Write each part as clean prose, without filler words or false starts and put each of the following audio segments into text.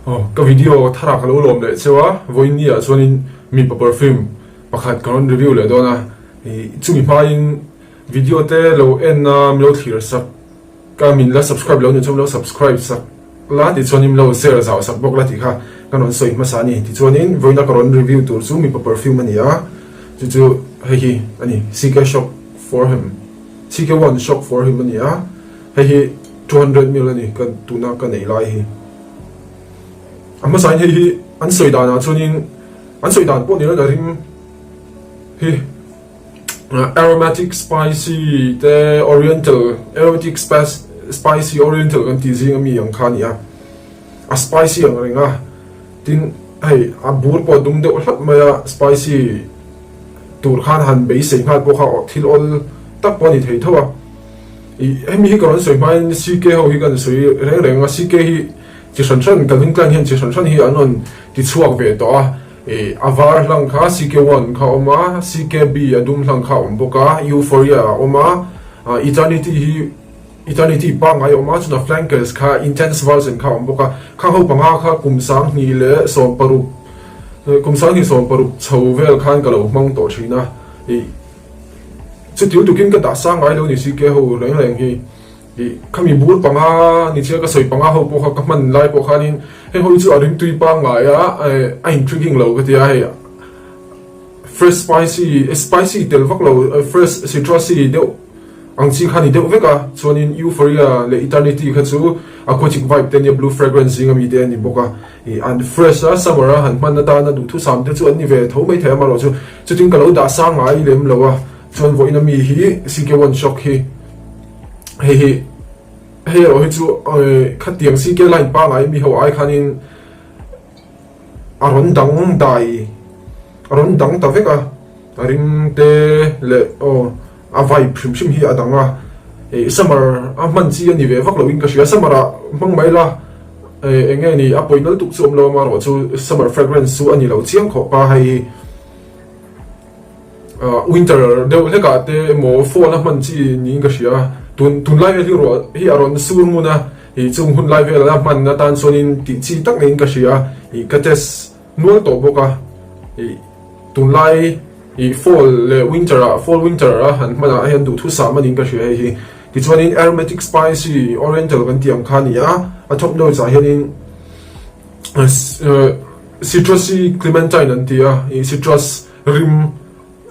Aw ka video thar ah ka lo lawm leh cheu a, vawiin ni ah chuanin mipa perfume pakhat ka rawn review leh dawn a, ih chumi hmain video te lo en a min lo thlir sak ka min la subscribe lo nih chuan min lo subscribe sak la tichuanin min lo share zau sak bawk la tih kha ka rawn sawi hmasa a ni. Tichuanin vawiin a ka rawn review tur chu mipa perfume a ni a, chu chu hei hi a ni CK Shock for him CK one Shock for him a ni a, hei hi 200 ml a ni ka tuna ka neih lai hi. A hmasain hei hi an sawi danah chuanin an sawi dan pawh ni lo a rim hi aromatic spicy te oriental aromatic spicy oriental kan tih zing ami ang kha a ni a, a spicy ang reng a tin hei a bur pawh a dum deuh hlap mai a spicy tur khan han beisei nghal pawh kha thil awl tak pawh a ni thei tho a. Ih hemi hi ka rawn sawi hmain CK ho hi kan sawi reng reng a, CK hi chi hran hran Calvin Klein hian chi hran hran hi an rawn ti chhuak ve tawh a, ih a var hlang kha CK one kha a awm a, CKB a dum hlang kha a awm bawk a, Euphoria a awm a, ah Eternity hi Eternity pangngai a awm a, chuna Flankers kha Intense version kha a awm bawk a, khang ho panga kha kum 2016 kum 2016 chho vel khan ka lo hmang tawh thin a, ih. Chutil tukin ka dah sang ngai lo ni si ke ho reng reng hi ih khami bur panga ni chiah ka sawi panga ho pawh kha ka hman lai pawh khanin heng ho hi chu a ringtui pangngai a a intriguing lo ka ti a hei fresh spicy spicy tel vak lo fresh citrusy deuh ang chi kha ni deuh vek a chuanin euphoria leh eternity kha chu aquatic vibe te ania blue fragrance zing ami te a ni bawk a. Ih an fresh a, summer a han hman atana duhthusam te chu an ni ve tho mai thei a, amaherawhchu chutin ka lo dah sang ngai lem lo a, chuan vawiin ami hi CK one shock hi hei hi hei erawh hi chu khatiang CK line pangai mi ho ai khanin a rawn dang dai a rawn dang ta vek a, a ring te leh aw a vibe hrim hrim hi a dang a, ih summer a hman chi a ni ve vak loin ka hria, summer ah hmang mai la. Eng nge ni a pawih nal tuk chu awm lo amaherawh chu summer fragrance chu a ni lo chiang khawp a hei winter deuh hlek ah te emaw fall a hman chi niin ka hria tun tunlai vel hi ruah hi a rawn sur ngun a ih chung hun lai vel a hman atan chuanin tih chi tak niin ka hria ih ka test nual tawh bawk a ih tunlai ih fall leh winter ah fall winter a han hman ah hian duhthusam a niin ka hria hei hi. Tichuanin aromatic spicy oriental kan tih ang kha a ni a, a top notes ah hianin citrusy clementine an ti a, ih citrus rim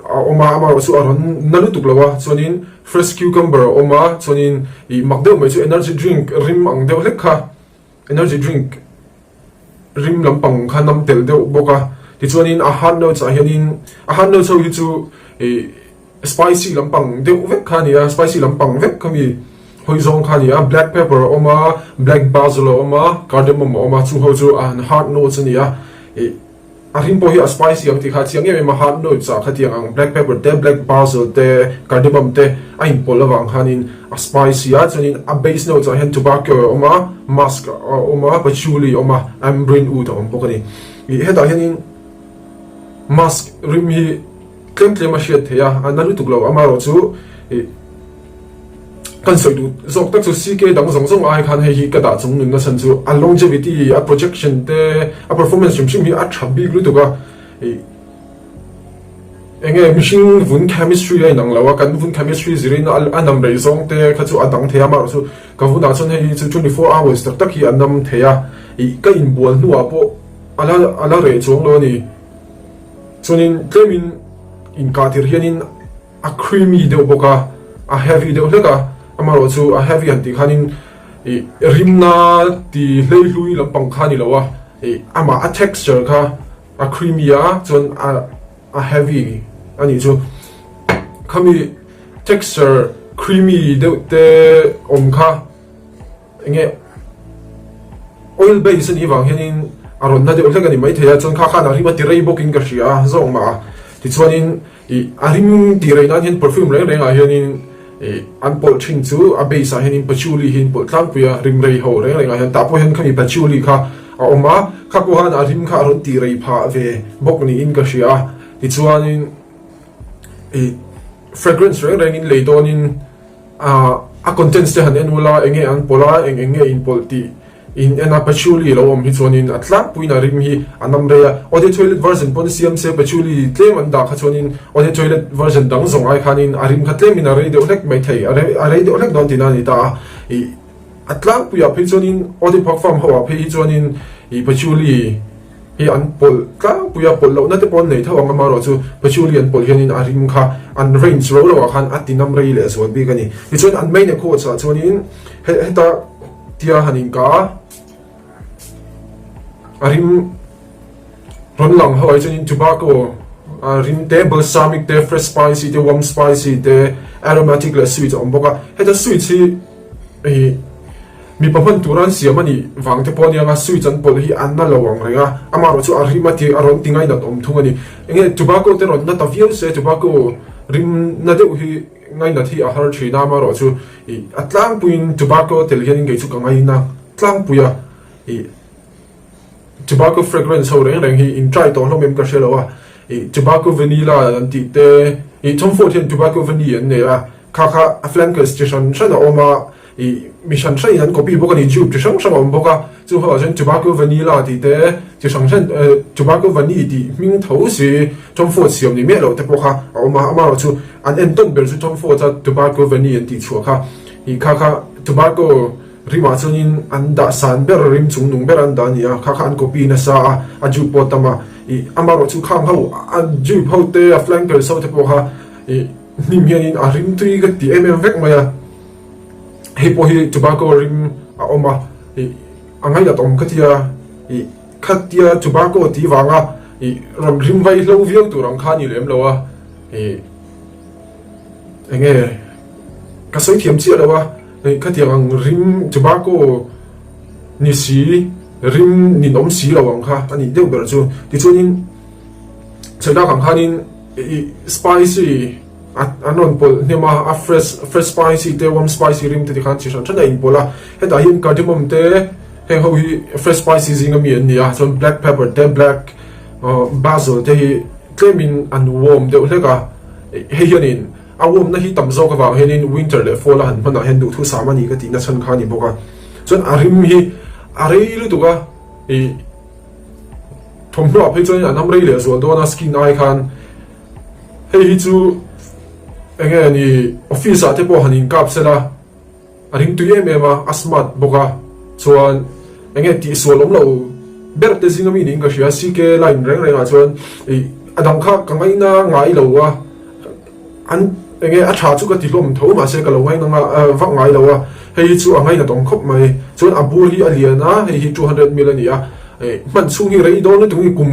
a awm a, amaherawh chu a rawn na lutuk lo a, chuanin fresh cucumber a awm a, chuanin ih mak deuh mai chu energy drink rim ang deuh hlek kha energy drink rim lampang kha nam tel deuh bawk a, tichuanin a hard notes ah hianin a hard notes ho hi chu ih Spicy lampang deuh vek kha a ni a, spicy lampang vek kha mi hawi zawng kha a ni a, black pepper a awm a, black basil a awm a, cardamom a awm a, chung ho chu a han hard notes a ni a, ih a rim pawh hi a spicy ang tih kha a chiang em em a, hard notes ah khatiang ang black pepper te, black basil te, cardamom te a inpawlh avang khanin a spicy a, chuanin a base notes ah hian tobacco a awm a, musk a awm a, patchouli a awm a, ambrine oud a awm bawk a ni. Ih hetah hianin musk rim hi. Tlem tlem a hriat theih a, a na lutuk lo. Amaherawh chu ih kan sawi duh zawk tak chu CK dang zawng zawng ai khan hei hi ka dah chung nunna chhan chu a longevity, a projection te, a performance hrim hrim hi a tha bik lutuk a. Ih eng nge mihring vun chemistry a inang lo a, kan vun chemistry zirin a nam rei zawng te kha chu a dang thei a, amaherawh chu ka vunah chuan hei hi chu 24 hours tak tak hi a nam thei a. Ih ka inbual hnuah pawh a la a la reh chuang lo a ni. Chuanin tlemin inkah tir hianin a creamy deuh bawk a, a heavy deuh hlek a, amaherawh chu a heavy han tih khanin ih rimna ti hleihlui lampang kha a ni lo a, ih amah a texture kha a creamy a chuan a a heavy a nih chu. Khami texture creamy deuh te awm kha. Enge oil base anih vang hianin a rawn na deuh hlek a ni maithei a, chuan kha khan a rim a ti rei bawkin ka hria a zawk mah a, tichuanin ih a rim tih rei nan hian perfume reng rengah hianin ih an pawlh thin chu a base ah hianin patchouli hi an pawlh tlangpui a, rim rei ho reng rengah hian tah pawh hian khami patchouli kha a awm a, kha pawh khan a rim kha a rawn tih rei phah ve bawk niin ka hria a, tichuanin ih fragrance reng rengin lei dawnin. A contents te han en ula, enge an pawlh a, eng eng nge in pawlh tih In en a patchouli lo awm hi chuanin a tlangpuiin a rim hi a nam rei a, Eau de toilette version pawn siam se patchouli tlem an dah kha chuanin Eau de toilette version dang zawng ai khanin a rim kha tlemin a rei deuh hlek mai thei, a rei deuh hlek dawn tihna a ni ta a. Ih a tlangpuiah phei chuanin Eau de parfum ho ah phei hi chuanin ih patchouli hi an pawlh tlangpui a, pawlh lohna te pawh an nei tho ang amaherawhchu patchouli an pawlh hianin a rim kha an range ro loah khan a ti nam rei leh zual bik a ni. Tichuan an main accords ah chuanin heta Tia han inka a, a rim rawn lang ho ai chuanin tobacco a rim te, balsamic te, fresh spicy te, warm spicy te, aromatic leh sweet a awm bawk a. Heta sweet hi ih mipa hman tura an siam a nih vang te pawh a nia sweet an pawlh hi a na lo ang reng a, amaherawh chu a rim a ti a rawn ti ngainat awm thung a ni. Enge tobacco te rawn na ta viau se tobacco rim na deuh hi Ngainat hi a har thin a, amaherawh chu ih a tlangpuiin tobacco tel hianin kei chu ka ngaina tlangpui a, ih tobacco fragrance ho reng reng hi in try tawh hlawm em ka hre lo a, ih tobacco vanilla an tih te, ih Tom Ford hian tobacco vanille an nei a, kha kha a flankers chi hran hran a awm a, Ih, mi hran hranin an copy bawk a ni, dupe chi hrang hrang a awm bawk a, chu ho ah chuan tobacco vanilla tih te, chi hrang hran eh tobacco vanille tih hming tho si Tom Ford siam ni miah loh te pawh kha a awm a, amaherawh chu an entawn ber chu Tom Ford a tobacco vanille an tih chhuah kha, ih kha kha tobacco rimah chuanin an dah san ber rim chung nung ber an dah a ni a, kha kha an copy nasa a, a dupe pawh a tam a, ih amaherawh chu khang ho a dupe ho te a flankers ho te pawh kha ih hnim hianin a rimtui ka ti em em vek mai a. Hei pawh hi tobacco rim a awm a, ih a ngainat awm ka tia, ih khatia tobacco tih vanga ih rawn rim vai hlo viau tur ang kha a ni lem lo a, ih eng nge ka sawi thiam chiah lo a, ih khatiang ang rim tobacco ni si rim ninawm si lo ang kha a nih deuh ber chu. Tichuanin sawi tak ang khanin ih spicy. An rawn pawlh hnem a, a fresh fresh spicy te warm spicy rim te tikhan chi hran hran a inpawlh a, hetah hian cardamom te heng ho hi fresh spicy zinga mi an ni a, chuan black pepper te black basil te hi tlemin an warm deuh hlek a, hei hianin a warm na hi tam zawk avang hianin winter leh fall a han hmanah hian duhthusam a ni ka tihna chhan kha a ni bawk a, chuan a rim hi a rei lutuk a ih thawmhnaw ah phei chuan a nam rei leh zual dawn a skin ai khan. Hei hi chu eng nge ni office ah te pawh han inkap sela a ring tui em em a, a smart bawk a, chuan eng nge tihsual awm lo ber te zinga mi niin ka hria CK line reng reng ah chuan ih a dang kha ka ngaina ngai lo a, an eng nge a tha chu ka ti hlawm tho mahse ka lo ngaina vak ngai lo a, hei hi chu a ngainat awm khawp mai, chuan a bur hi a lian a, hei hi 200 ml a ni a, hman chhung hi rei dawn lutuk hi kum.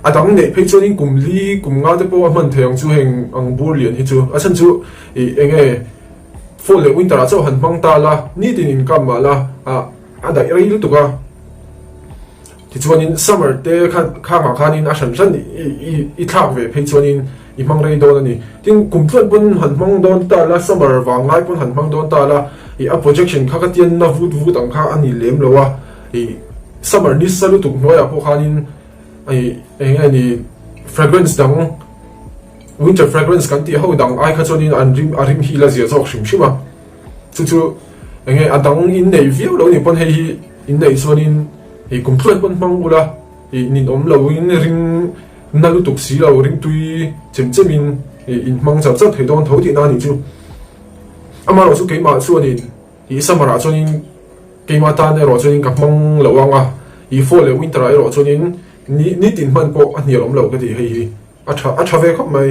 A dang neih phei chuanin kum li kum nga te pawh a hman thei ang chu heng ang bur lian hi chu. A chhan chu ih eng nge fall leh winter ah chauh han hmang ta la, nitin inkam mah la ah a daih rei lutuk a. Tichuanin summer te khan khangah khanin a hran hran i thlak ve phei chuanin i hmang rei dawn a ni. Tin kum tluan pawn han hmang dawn ta la, summer vang lai pawn han hmang dawn ta la, ih a projection kha ka tian na vut vut ang kha a ni lem lo a. Ih summer nisa lutuk hnuaiah pawh khanin ih eng nge ni fragrance dang winter fragrance kan tih ho dang ai kha chuanin an rim a rim hi la zia zawk hrim hrim a chu chu eng nge a dang in nei viau lo ni pawn hei hi in neih chuanin ih kum tluan pawn hmang ula ih ninawm loin ring na lutuk si lo ring tui chem chemin ih in hmang char char thei dawn tho tihna a nih chu amaherawh chu keimah chuanin Ih summer ah chuanin keimah tan erawh chuanin ka hmang loh ang a, ih fall leh winter ah erawh chuanin ni nitin hman pawh a hnial awm lo ka ti hei hi a tha a tha ve khawp mai.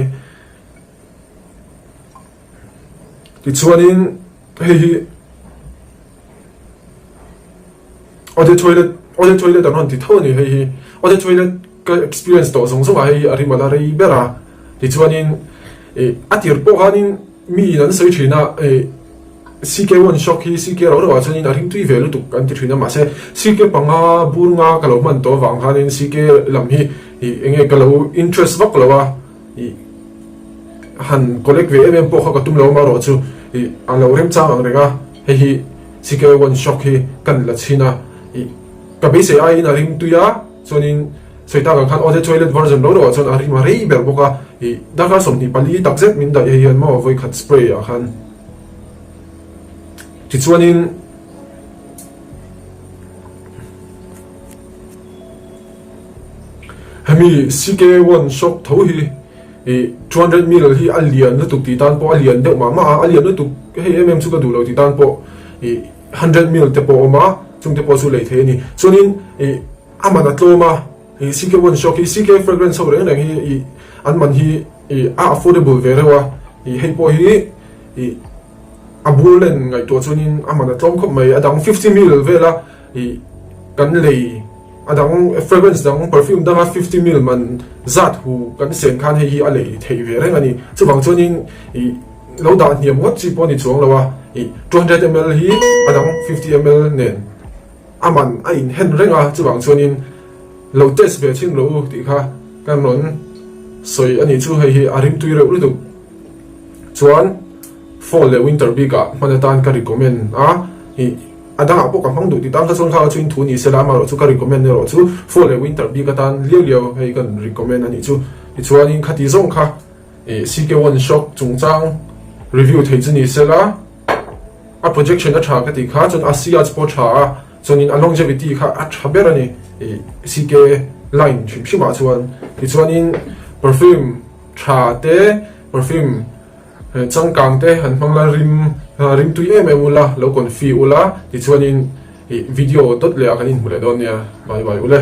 Tichuanin hei hi Eau de toilette Eau de toilette an rawn ti tho a ni hei hi Eau de toilette ka experience tawh zawng zawng ah hei a rim a la rei ber a, tichuanin ih a tir pawh khanin mi in an sawi thin a ih CK one shock hi CK rau rauh ah chuanin a ring tui ve lutuk an ti thin a mahse CK panga bur nga ka lo hman tawh avang khanin CK lam hi ih eng nge ka lo interest vak lo a ih han collect ve em em pawh kha ka tum lo amaherawh chu ih a lo remchang ang reng a hei hi CK one shock hi kan la chhin a ih ka beisei aiin a ring tui a chuanin sawi tak ang khan aw the toilet version rau rauh ah chuan a rim a rei ber bawk a ih darkar 24 tak zet min daih hei hian maw vawikhat spray ah khan. Tichuanin. Hemi CK one shock tho hi ih 200 ml hi a lian lutuk tih tan pawh a lian deuh mah mah a, a lian lutuk hei em em chu ka duh lo tih tan pawh ih 100 ml te pawh a awm a, chung te pawh chu lei thei a ni. Chuanin ih a man a tlawm a, ih CK one shock hi CK fragrance ho reng reng hi ih an man hi ih a affordable ve reuh a, ih hei pawh hi ih a bur len ngaihtuah chuanin a man a tlawm khawp mai, a dang 50 ml vela ih kan lei. A dang fragrance dang perfume danga 50 mil man zat hu kan sen khan hei hi a lei theih ve reng a ni. Chuvang chuanin ih lo dah hniam ngawt chi pawh a ni chuang lo a, ih 200 ml hi a dang 50 ml nen a man a inhen reng a, chuvang chuanin lo test ve thin rawh u tih kha kan rawn sawi a nih chu hei hi a rimtui reuh lutuk. Chuan fall leh winter bikah hman atan ka recommend a, ih. A dangah pawh ka hmang duh ti tan kha chuan kha chu in thu ni sela amaherawh chu ka recommend erawh chu fall leh winter bik atan liau liau hei kan recommend a nih chu. Tichuanin khati zawng kha ih CK one shock chungchang review thei chu ni sela a projection a tha ka tih kha chuan a sillage pawh a tha a chuanin a longevity kha a tha ber a ni ih CK line hrim hrim ah chuan. Tichuanin perfume tha te perfume Changkang te han hmang la rim rim tui em em ula lo confi ula tichuanin ih video dawt leh ah kan inhmu leh dawn nia bye bye ule.